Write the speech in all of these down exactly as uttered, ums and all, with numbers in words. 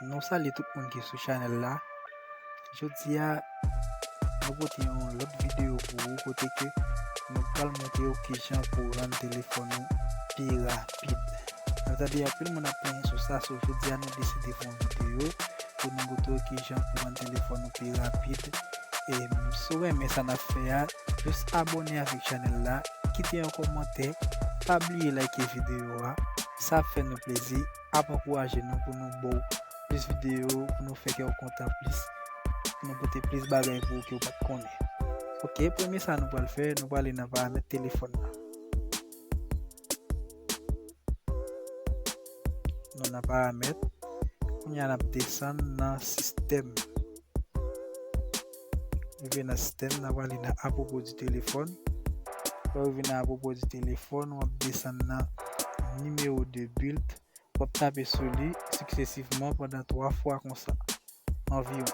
Nou salye tout moun ki sou chanèl la. Jodi a, nou pote yon lòt videyo pou ou kote ke nou pral montre w kijan pou w rann telefòn ou pi rapid. Nou tande anpil moun ap plenyen sou sa, so jodi a nou deside fè yon videyo pou nou montre w kijan pou rann telefòn ou pi rapid. E si w renmen sa n ap fè a, jis abòne avèk chanèl la, kite yon kòmantè, pa bliye like videyo a, sa ap fè nou plezi, ap ankouraje nou pou nou ba w plis videyo, pou nou fè kè w kontan plis, pou nou pote plis bagay pou ou ke w pa t konnen. Ok, premye sa nou pral fè, nou prale nan paramèt telefòn nan. Nou nan paramèt, kounye a n ap desann nan sistèm. Rive nan sistèm, n ap prale nan apwopo di telefòn. Lè w rive nan apwopo di telefòn, w ap desann nan nimewo de build. W ap tape sou li siksesivman pandan twa fwa konsa, anviwon.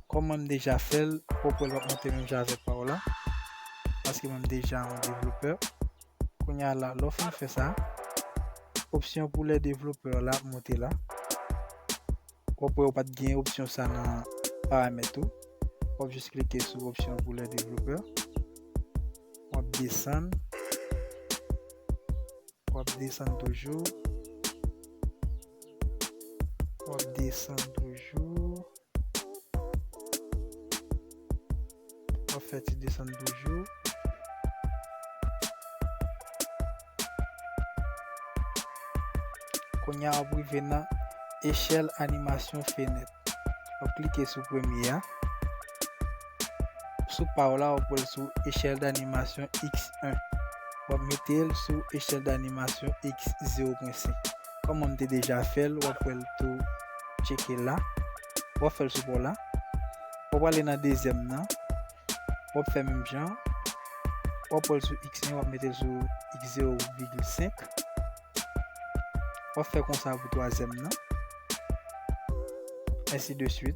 Kòm mwen m deja fè l, w ap wè l p ap monte menm jan avèk pa w la, paske mwen m deja yon devlopè. Kounye a la, lè w fin fè sa, opsyon pou lè devlopè la ap monte la. W ap wè ou pa t gen opsyon sa nan paramèt ou. W ap jis klike sou opsyon pou lè devlopè. W ap desann. W ap desann toujou. W ap desann toujou. W ap fè ti desann toujou. Kounye a w ap rive nan echèl animasyon fenèt. W ap klike sou premye a. Sou pa w la, w ap wè l sou echèl danimasyon X en. W ap mete l sou echèl danimasyon X zewo pwen senk. Kòm mwen m te deja fè l, w ap wè l tou tcheke la. W ap fè l sou pa w la. W ap prale nan dezyèm nan. W ap fè menm jan. W ap wè l sou X en, w ap mete l sou X zewo vigil senk. W ap fè konsa pou twazyèm nan. Ensi de swit.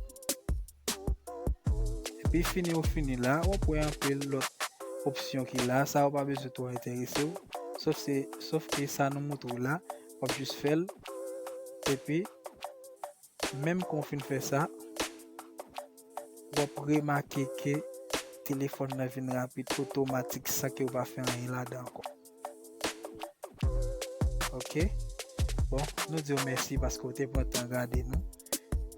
Epi fini ou fini la, w ap wè anpil lòt opsyon ki la. Sa yo pa bezwen twò enterese w. Sof se, sof ke sa nou montre w la, w ap jis fè l. Epi, menm kan w fin fè sa, w ap remake ke telefòn nan vin rapid otomatik san ke w pa fè anyen ladan ankò. Ok? Bon, nou di w mèsi paske w te pran tan gade nou.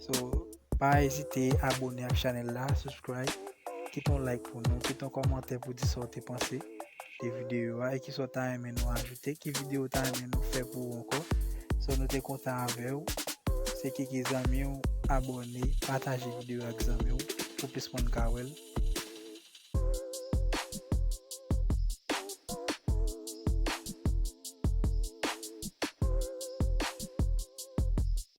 So, pa ezite abòne ak chanèl la, subscribe, kite yon like pou nou, kite yon kòmantè pou di sa w te panse de videyo a e ki sa w ta renmen nou ajoute, ki videyo w ta renmen nou fè pou ou ankò. So, nou te kontan avè w. Se kiki zanmi w, abòne, pataje videyo ak zanmi w pou plis moun ka wè l.